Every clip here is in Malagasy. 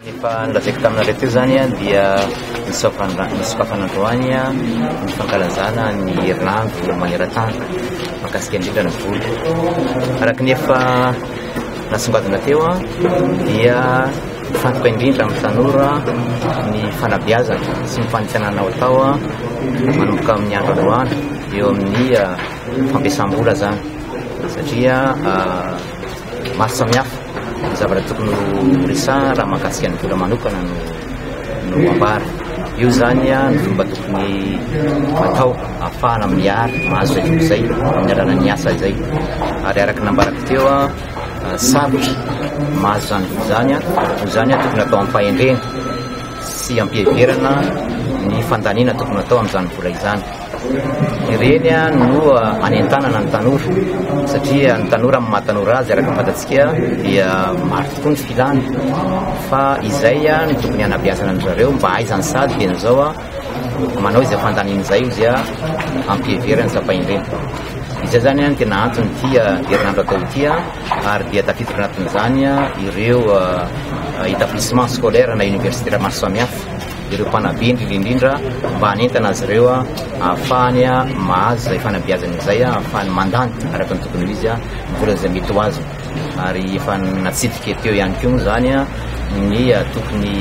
Efa nolazaiko taminareo teo izany dia nisokafana androany ny fankalazana ny herinandro maneran-tany mahakasika indrindra ny vola. Araka ny efa nasongadina teo dia mifantoka indrindra amin'ny tanora ny fanabeazana sy ny fanentanana ho atao manomboka amin'ny andro androany eo amin'ny fampiasam-bola izany satria maro samihafa ny zavatra tokony ho resahana raha mahakasika ny vola manokana no no ambara. Io izany ny fomba tokony atao ahafahana miary mahazo izay vola izay amin'ny alalan'ny asa izay. Ary araka ny nambarako teo, sarotra mahazo izany vola izany, noho izany tokony atao am-pahendrena sy am-piheverana ny fandaniana tokony atao amin'izany vola izany. Ireny no anentanana ny tanora satria ny tanora amin'ny maha tanora azy araka ny fantatsika dia maro tokoa ny filany fa izay no tokony hanabeazana an-dry zareo mba hahaizany sady dieny izao manao izay fandaniana izay ozy ampiheverana sy ampahendrena. Izay izany no tena anton'ity herinandro atao ity ary dia tafiditra anatin'izany ireo établissement scolaire na universitaire maro samihafa. ireo mpanabe indrindra indrindra mba hanentana azy ireo ahafahany mahazo izay fanabeazana izay, ahafahany mandany araka ny tokony ho izy ny vola izay mety ho azony. Ary efa natsidika teo ihany koa moa izany ny tokony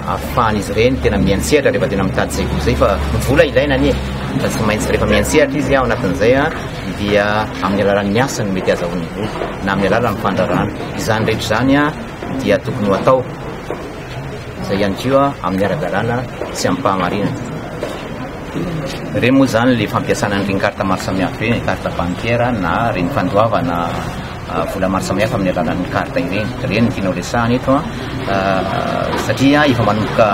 ahafahan'izy ireny tena miantsehatra rehefa tena mitady izay vola izay fa ny vola ilaina anie fa tsy maintsy rehefa miantsehatra izy ao anatin'izay dia amin'ny alalan'ny asa no mety azahoany vola na amin'ny alalan'ny fandrarana. Izany rehetra izany dia tokony ho atao izay ihany koa amin'ny ara-dalàna sy amim-pahamarinana. Ireny moa izany ilay fampiasana an'ireny carte maro samihafa ireny, carte bancaire na ireny fandoavana ah, vola maro samihafa amin'ny alalan'ny carte ireny. Ireny no tianao resahana eto ah, satria efa manomboka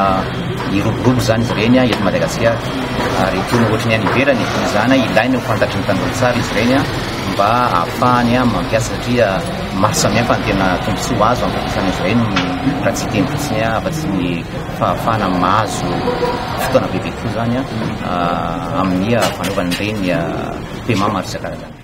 hiroborobo izany izy ireny eto Madagasikara ary toy ny ohatry ny any ivelany izany ilaina ho fantatry ny tanora tsara izy ireny mba ahafahany mampiasa satria maro samihafa ny tena tombontsoa azo amin'ny fampiasana azy ireny raha tsy hiteny fotsiny afa-tsy ny fahafahana mahazo fotoana bebe kokoa izany amin'ny fanaovana ireny paiement maro isan-karazany.